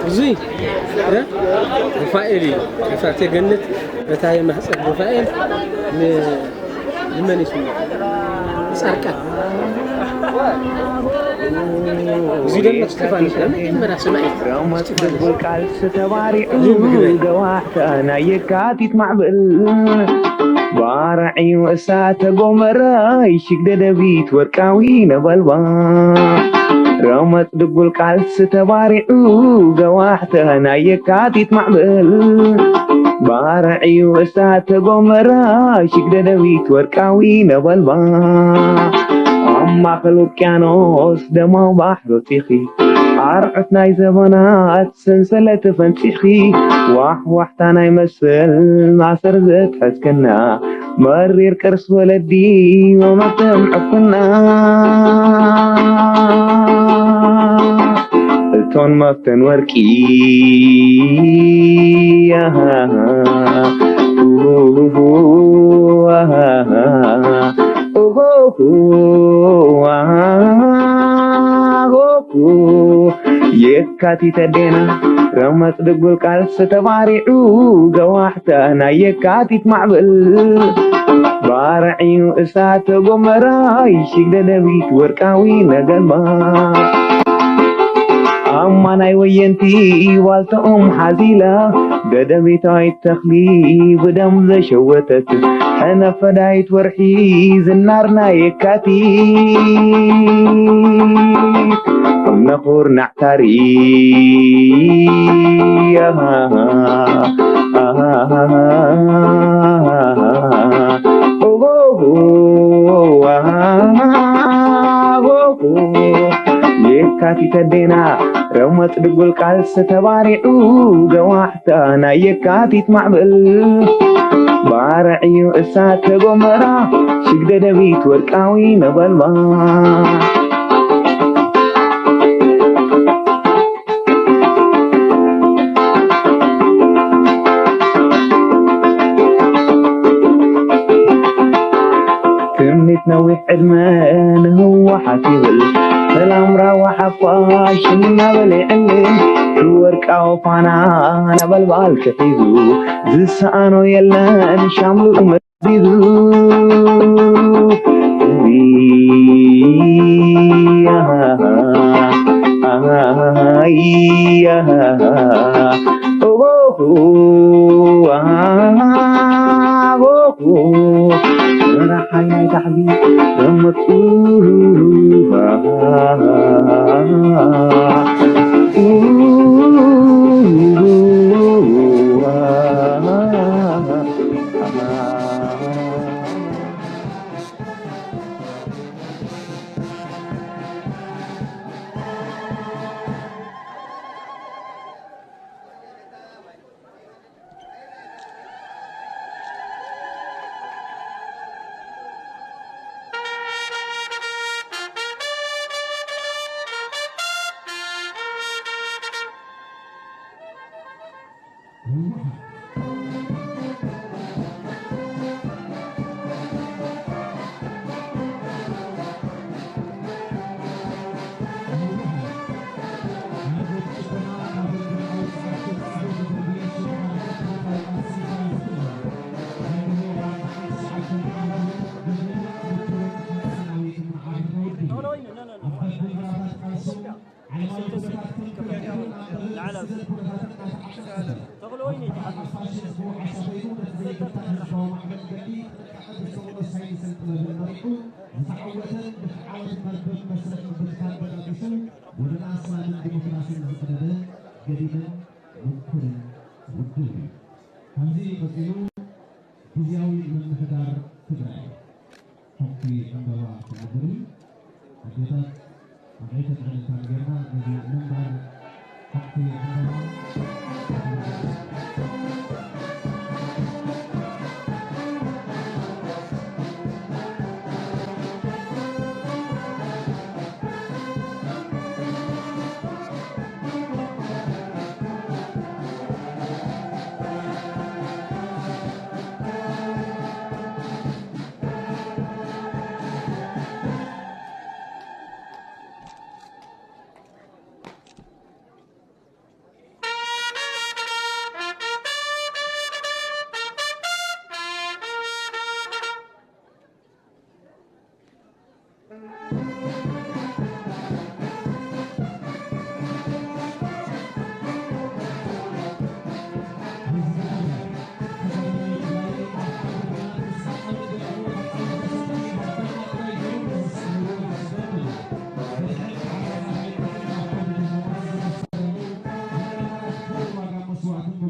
እዚ ሩፋኤል እዩ። ከሳቴ ገነት በታ የማህፀን ሩፋኤል ን-፣ ንመን ይስሙ? ጻድቃን። እዚ ደሎ እስጢፋኖስ፣ መጀመርያ ሰማዒ። ቃልሲ ተባሪዑ፣ ገዋሕታ ናይ የካቲት ማዕበል፣ ባርዕ እዩ እሳተ ጎመራ፣ ይሽግ ደደቢት ወርቃዊ ነበልባል። ረመጽ ድጉል ቃልሲ ተባሪዑ፣ ገዋሕተ ናይ የካቲት ማዕበል፣ ባርዕ እዩ እሳተ ጎመራ፣ ሽግ ደደቢት ወርቃዊ ነበልባል። ኣብ ማእከል ውቅያኖስ ደማዊ ባሕሪ ወጺኺ፣ ኣርዑት ናይ ዘበናት ሰንሰለት ፈንጺሕኺ፣ ዋሕዋሕታ ናይ መስል ማሰር ዘትሐዝክና፣ መሪር ቅርስ ወለዲ ወመተም ዕፍና፣ እቶን መፍተን ወርቂ። ኣሃሃ፣ ኡሁሁ፣ ኣሃሃ፣ ኡሁሁ፣ ኣሃሃ፣ ኡሁሁ። የካቲት ኣዴና፣ ረመጽ ድጉል ቃልሲ ተባሪዑ፣ ገዋሕታ ናይ የካቲት ማዕበል፣ ባርዕ እዩ እሳተ ጎመራ፣ ይሽግ ደደቢት ወርቃዊ ነበልባል። ኣማናይ ወየንቲ ዋልታኦም ሓዚላ፣ ደደቢታዊት ተኽሊ ብደም ዘሸወተት፣ ሕነ ፈዳይት ወርሒ ዝናርና የካቲት፣ እምነ ኩርናዕ ታሪኽ። የካቲት ኣዴና፣ ረመጽ ድጉል ቃልሲ ተባሪዑ፣ ገዋሕታ ናይ የካቲት ማዕበል፣ ባርዕ እዩ እሳተ ጎመራ፣ ሽግ ደደቢት ወርቃዊ ነበልባል። ትምኒት ነዊሕ ዕድመ ንህወሓት ይብል፣ ሰላም ራዋ ሓፋሽ እናበለ ይዕልል። ብወርቃዊ ፋና ነበልባል ክሒዙ፣ ዝሰኣኖ የለን ሻምሉ መዚዙ። ረሓይ ናይ ታሕቢ ዘመፁ። ዝተዓወተን ብዓወት መርበብ መስርሕ ምብትታን በጣጢሱ ጎደና ሰላምን ዲሞክራሲን ዝቐደደ ገዲምን ምኩርን ውድብ እዩ። ካብዚ ቀጺሉ ግዝያዊ ምምሕዳር ትግራይ። ሑቕቲ ዕምበባ ክቕበል እዩ። ኣዴታት፣ ኣብ ዕይትን ዕልልታን ጌርና ነዚ ምንባር ሑቕቲ ዕምበባ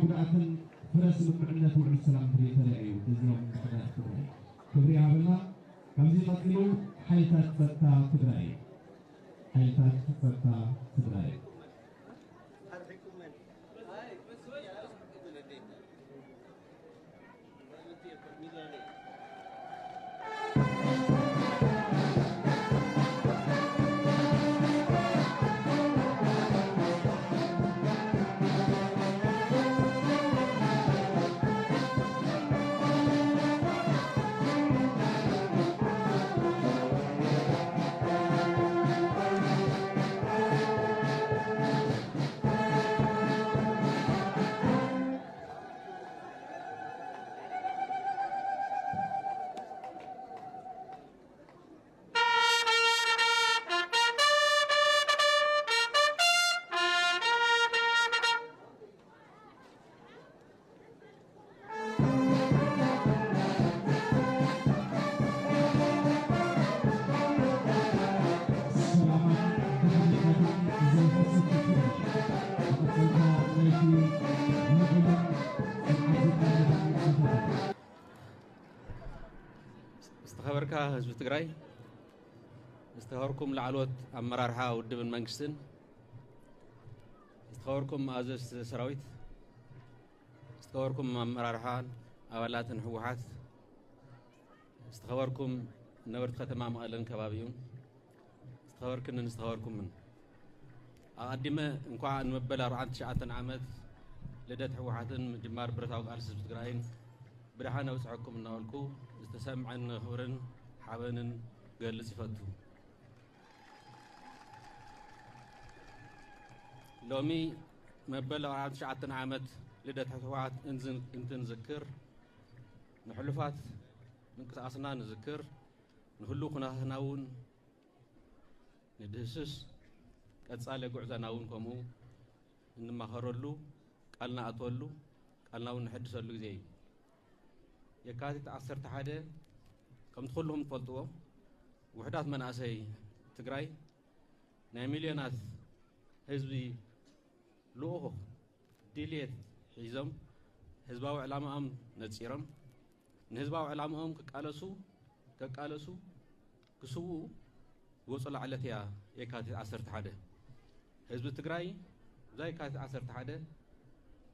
ጉድኣትን ፍረ ስምምዕነት ውዕል ሰላም ፕሪቶርያ እዩ። እዚኦም ምሕዳር ትግራይ ክብሪ ይሃበልና። ካብዚ ቀፂሉ ሓይልታት ጸጥታ ትግራይ፣ ሓይልታት ጸጥታ ትግራይ። ዝተኸበርካ ህዝቢ ትግራይ፣ ዝተኸበርኩም ላዕለዎት ኣመራርሓ ውድብን መንግስትን፣ ዝተኸበርኩም ኣዘዝቲ ሰራዊት፣ ዝተኸበርኩም ኣመራርሓን ኣባላትን ህወሓት፣ ዝተኸበርኩም ነበርቲ ከተማ መቐለን ከባቢኡን፣ ዝተኸበርክንን ዝተኸበርኩምን፣ ኣቐዲመ እንኳዕ ንመበል ኣርባዓን ትሽዓተን ዓመት ልደት ህወሓትን ምጅማር ብረታዊ ቃልሲ ህዝቢ ትግራይን ብደሓን ኣብፀሐኩም እናበልኩ፣ ዝተሰምዐኒ ክብርን ሓበንን ክገልፅ ይፈቱ። ሎሚ መበል ኣርባዓን ትሽዓተን ዓመት ልደት ህወሓት እንዝን-፣ እንትንዝክር፣ ንሕሉፋት ምንቅስቃስና ንዝክር፣ ንህሉው ኩነታትና እውን ንድህስስ፣ ቀጻሊ ጉዕዞና እውን ከምኡ እንማኸረሉ፣ ቃል ንኣትወሉ፣ ቃልና እውን ንሕድሰሉ ግዜ እዩ። የካቲት ዓሰርተ ሓደ፣ ከምቲ ኩልኹም ትፈልጥዎ፣ ውሑዳት መናእሰይ ትግራይ ናይ ሚልዮናት ህዝቢ ልኡኽ ድልየት ሒዞም፣ ህዝባዊ ዕላማኦም ነጺሮም፣ ንህዝባዊ ዕላማኦም ክቃለሱ፣ ከቃለሱ፣ ክስውኡ ዝወጹላ ዕለት እያ የካቲት ዓሰርተ ሓደ። ህዝቢ ትግራይ ብዛ የካቲት ዓሰርተ ሓደ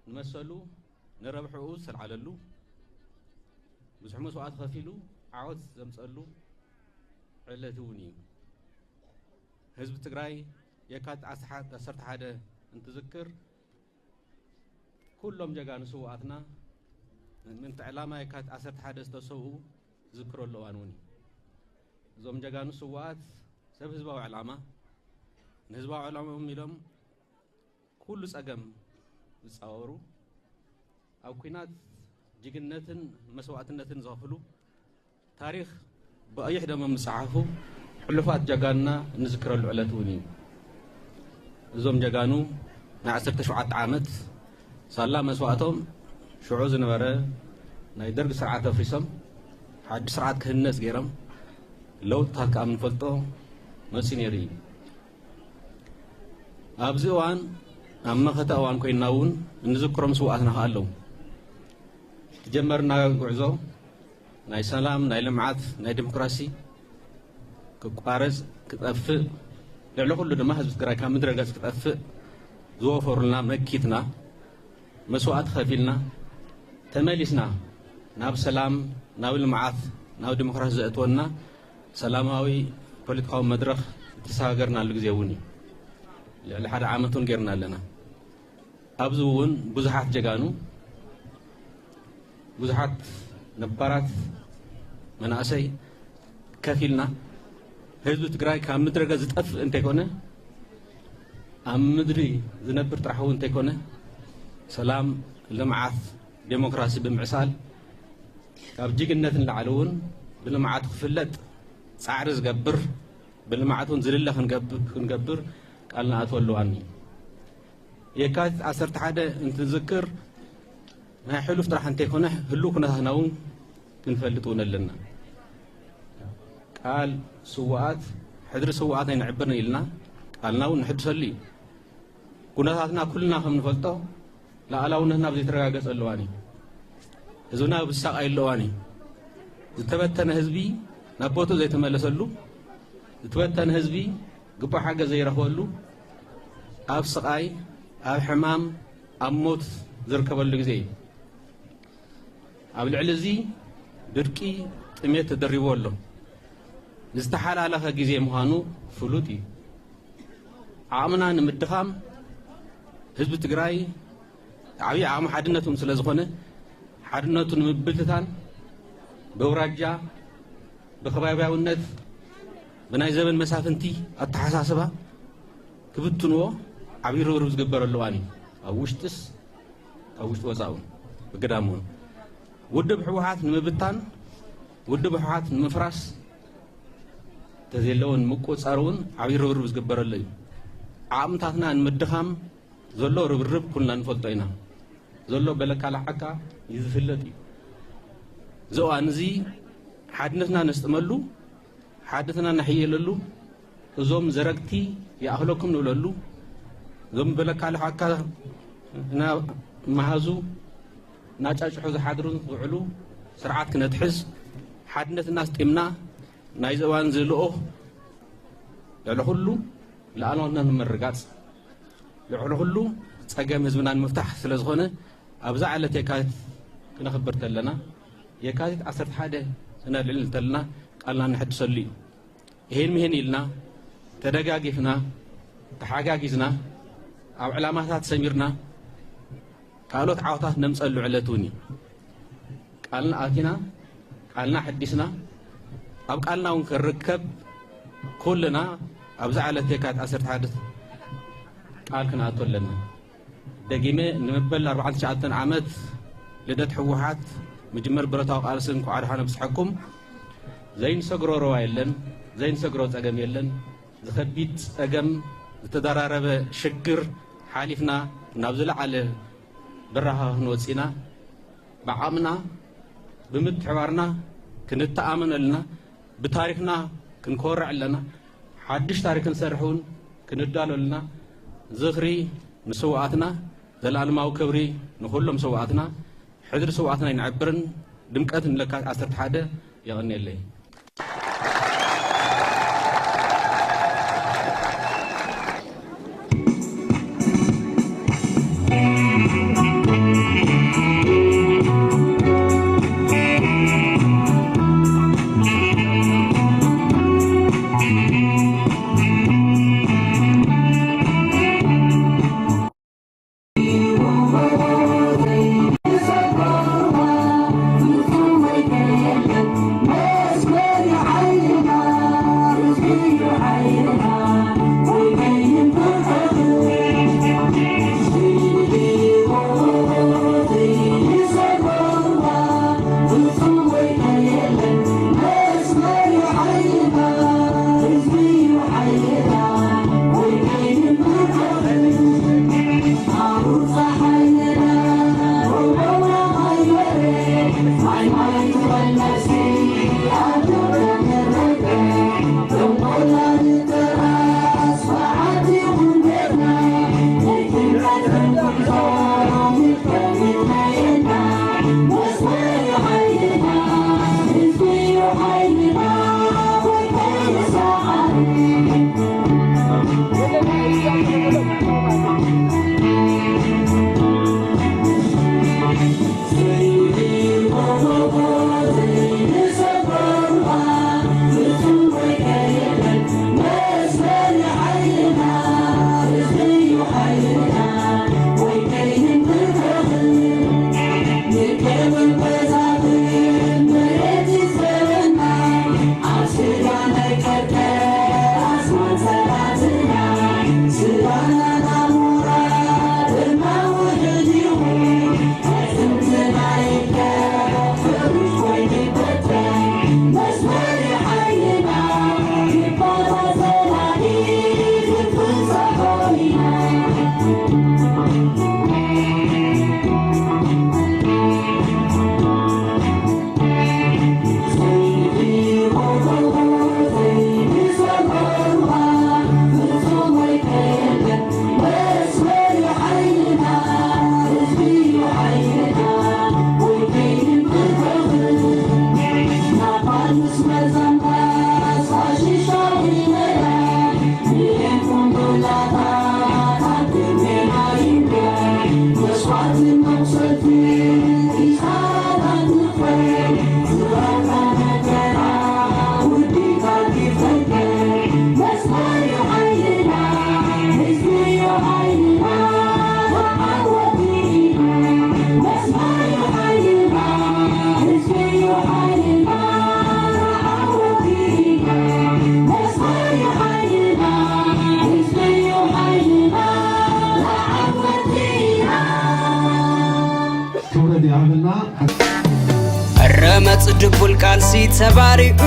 ንመሰሉ፣ ንረብሕኡ ዝተልዓለሉ፣ ብዙሕ መስዋእቲ ከፊሉ ዓወት ዘምጸሉ ዕለት እውን እዩ። ህዝቢ ትግራይ የካቲት ዓሰርተ ሓደ እንትዝክር፣ ኩሎም ጀጋኑ ስውኣትና፣ ምእንቲ ዕላማ የካቲት ዓሰርተ ሓደ ዝተሰውኡ ዝዝክረሉ እዋን እውን እዩ። እዞም ጀጋኑ ስውኣት ሰብ ህዝባዊ ዕላማ፣ ንህዝባዊ ዕላማኦም ኢሎም ኩሉ ጸገም ዝጻወሩ፣ ኣብ ኲናት ጅግንነትን መስዋእትነትን ዝኸፍሉ፣ ታሪኽ ብቐይሕ ደሞም ዝጸሓፉ ሕሉፋት ጀጋኑና እንዝክረሉ ዕለት እውን እዩ። እዞም ጀጋኑ ናይ ዓሰርተ ሸውዓተ ዓመት ሳላ መስዋእቶም፣ ሽዑ ዝነበረ ናይ ደርግ ስርዓት ኣፍሪሶም ሓድሽ ስርዓት ክህነጽ ገይሮም፣ ለውጥታት ከኣ ምንፈልጦ መጺኡ ነይሩ እዩ። ኣብዚ እዋን፣ ኣብ መኸተ እዋን ኮይንና እውን እንዝክሮም ስውኣትና ከኣ ኣለዉ። ዝጀመርና ጉዕዞ ናይ ሰላም፣ ናይ ልምዓት፣ ናይ ዲሞክራሲ ክቋረጽ፣ ክጠፍእ፣ ልዕሊ ኩሉ ድማ ህዝቢ ትግራይ ካብ ምድረ ገጽ ክጠፍእ ዝወፈሩልና፣ መኪትና፣ መስዋእቲ ከፊልና፣ ተመሊስና ናብ ሰላም፣ ናብ ልምዓት፣ ናብ ዲሞክራሲ ዘእትወና ሰላማዊ ፖለቲካዊ መድረኽ ዝተሰጋገርናሉ ግዜ እውን እዩ። ልዕሊ ሓደ ዓመት እውን ጌርና ኣለና። ኣብዚ እውን ብዙሓት ጀጋኑ፣ ብዙሓት ነባራት መናእሰይ ከፊልና፣ ህዝቢ ትግራይ ካብ ምድረ ገጽ ዝጠፍእ እንተይኮነ፣ ኣብ ምድሪ ዝነብር ጥራሕ እውን እንተይኮነ፣ ሰላም፣ ልምዓት፣ ዴሞክራሲ ብምዕሳል፣ ካብ ጅግንነት ንላዕሊ እውን ብልምዓቱ ክፍለጥ ጻዕሪ ዝገብር፣ ብልምዓት እውን ዝልለ ክንገብር፣ ክንገብር ቃል ንኣትወሉ እዋን እዩ። የካቲት ዓሰርተ ሓደ እንትንዝክር፣ ናይ ሕሉፍ ጥራሕ እንተይኮነ፣ ህሉው ኩነታትና እውን ክንፈልጥ እውን ኣለና። ቃል ስውኣት፣ ሕድሪ ስውኣት ኣይንዕብርን ኢልና፣ ቃልና እውን ንሕድሰሉ እዩ። ኩነታትና ኩልና ከም ንፈልጦ፣ ሉዓላውነትና ኣብ ዘይተረጋገጸሉ እዋን እዩ። ህዝብና ኣብ ዝሳቐየሉ እዋን እዩ። ዝተበተነ ህዝቢ ናብ ቦትኡ ዘይተመለሰሉ፣ ዝተበተነ ህዝቢ ግቡእ ሓገዝ ዘይረኽበሉ፣ ኣብ ስቓይ፣ ኣብ ሕማም፣ ኣብ ሞት ዝርከበሉ ግዜ እዩ። ኣብ ልዕሊ እዚ ድርቂ፣ ጥሜት ተደሪቡ ኣሎ። ዝተሓላለኸ ግዜ ምዃኑ ፍሉጥ እዩ። ዓቕምና ንምድኻም ህዝቢ ትግራይ ዓብዪ ዓቕሚ ሓድነቱን ስለ ዝኾነ፣ ሓድነቱ ንምብትታን፣ በውራጃ፣ ብኸባቢያውነት፣ ብናይ ዘበን መሳፍንቲ ኣተሓሳስባ ክብትንዎ ዓብዪ ርብርብ ዝግበረሉ እዋን እዩ። ኣብ ውሽጥስ፣ ኣብ ውሽጢ ወፃእ እውን፣ ብግዳም እውን። ውድብ ህወሓት ንምብታን፣ ውድብ ህወሓት ንምፍራስ፣ ተዘየለዎ ንምቁፅፃር እውን ዓብዪ ርብርብ ዝግበረሉ እዩ። ዓቕምታትና ንምድኻም ዘሎ ርብርብ ኩልና ንፈልጦ ኢና። ዘሎ በለካ ለዓካ እዩ ዝፍለጥ እዩ። እዚ እዋን እዚ ሓድነትና ነስጥመሉ፣ ሓድነትና ነሕየለሉ፣ እዞም ዘረግቲ ይኣኽለኩም ንብለሉ፣ እዞም በለካ ለዓካ እናመሃዙ እናጫጭሑ ዝሓድሩ ዝውዕሉ ስርዓት ክነትሕዝ፣ ሓድነትና ኣስጢምና ናይዚ እዋን እዚ ልኡኽ ልዕሊ ኩሉ ሉዓላውነትና ንምርጋፅ፣ ልዕሊ ኩሉ ፀገም ህዝብና ንምፍታሕ ስለ ዝኾነ፣ ኣብዛ ዕለት የካቲት ክነኽብር ተለና፣ የካቲት ዓሰርተ ሓደ ክነልዕል እንተለና ቃልና ነሐድሰሉ እዩ። ይሄን ምሄን ኢልና፣ ተደጋጊፍና፣ ተሓጋጊዝና፣ ኣብ ዕላማታት ሰሚርና፣ ካልኦት ዓወታት ነምፀሉ ዕለት እውን እዩ። ቃልና ኣቲና፣ ቃልና ሓዲስና፣ ኣብ ቃልና እውን ክንርከብ ኩልና ኣብዛ ዕለት የካቲት ዓሰርተ ሓደ ቃል ክንኣቱ ኣለና። ደጊመ ንመበል ኣርባዓን ትሽዓተን ዓመት ልደት ህወሓት ምጅመር ብረታዊ ቃልሲ እንኳዕ ደሓን ኣብፅሐኩም። ዘይንሰግሮ ረዋ የለን፣ ዘይንሰግሮ ፀገም የለን። ዝኸቢድ ፀገም፣ ዝተደራረበ ሽግር ሓሊፍና ናብ ዝለዓለ ብራኸ ክንወፅእ ኢና። ብዓቕምና፣ ብምትሕባርና ክንተኣመን ኣለና። ብታሪኽና ክንኮርዕ ኣለና። ሓድሽ ታሪኽ ክንሰርሕ እውን ክንዳሎ ኣለና። ዝኽሪ ንስውኣትና፣ ዘለኣለማዊ ክብሪ ንኹሎም ስውኣትና። ሕድሪ ስውኣትና ኣይንዕብርን። ድምቀት ንለካቲት ዓሰርተ ሓደ። የቐንየለይ። ክብረት ይሃበልና። ረመጽ ድቡል ቃልሲ ተባሪዑ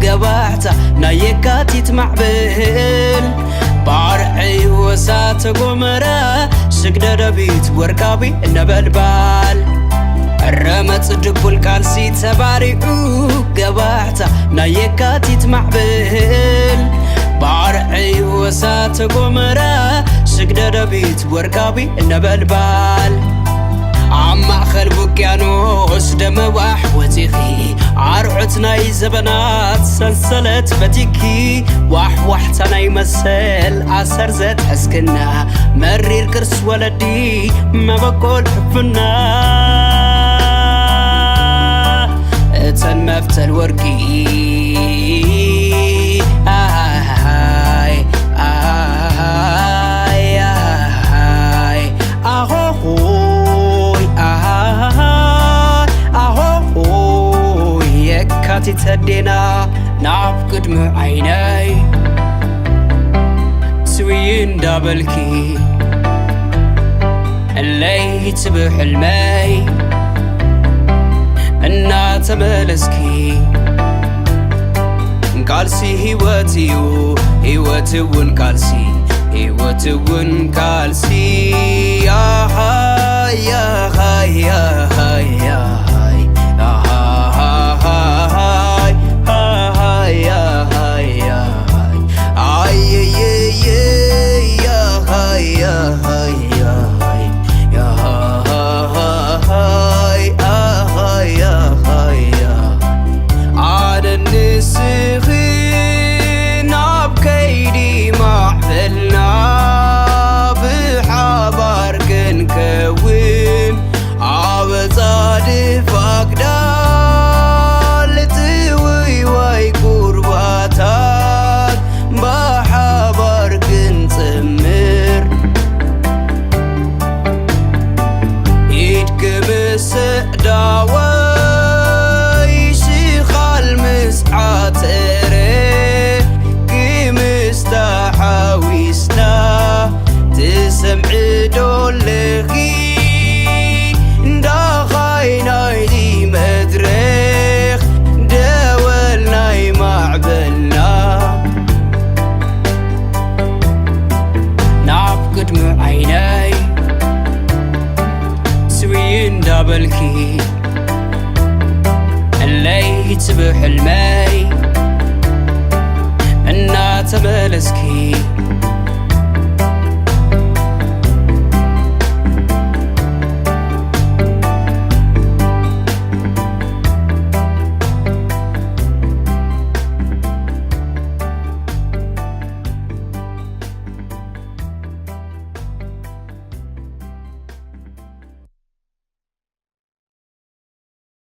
ገባዕታ ናይ የካቲት ማዕበል ባርዒ ወሳተ ጎመራ ስግደደቢት ወርቃዊ ነበልባል። ረመጽ ድቡል ቃልሲ ተባሪዑ ገባዕታ ናይ የካቲት ማዕበል ባርዒ ወሳተ ጎመራ ስግደደቢት ወርቃዊ ነበልባል። ኣብ ማእኸል ውቅያኖስ ደመ ዋሕ ወፂኺ ኣርዑት ናይ ዘበናት ሰንሰለት በቲኪ ዋሕ ዋሕታ ናይ መሰል ኣሰር ዘትሐዝክና መሪር ቅርስ ወለዲ መበቆል ሕፍና እተን መፍተል ወርቂ ኣሃይ ኣሃይ ኣሃይ ኣሆሆይ ኣሃሃ ኣሆሆይ የካቲት ኣዴና ናብ ቅድሚ ዓይነይ ስውይ እንዳበልኪ ለይቲ ብሕልመይ እናተመለስኪ ቃልሲ ህይወት እዩ ህይወት እውን ቃልሲ ህይወት እውን ቃልሲ ኣሃይ ኣሃይ ኣሃይ ኣሃይ ኣሃይ ኣሃይ ኣሃይ ኣሃይ ኣየየየየ ኣሃይ ኣሃይ ኣሃይ ኣሃይ ኣሃይ ኣሃይ ኣሃይ ኣነ ንስኺ ናብ ከይዲ ማዕበልና ብሓባር ክንከውን ኣበጻድፍ ኣግዳል ጥውይዋይ ቁርባታት ብሓባር ክንጽምር ኢድ ክምስእ ዳወይ ሽኻል ምስ ዓተረ ክምስታ ሓዊስና ትሰምዒ ዶ ኣለኺ እንዳኻይ ናይዚ መድረኽ ደወል ናይ ማዕበልና ናብ ቅድሚ ዓይነይ ስውይ እንዳበልኪ ለይቲ ብሕልመይ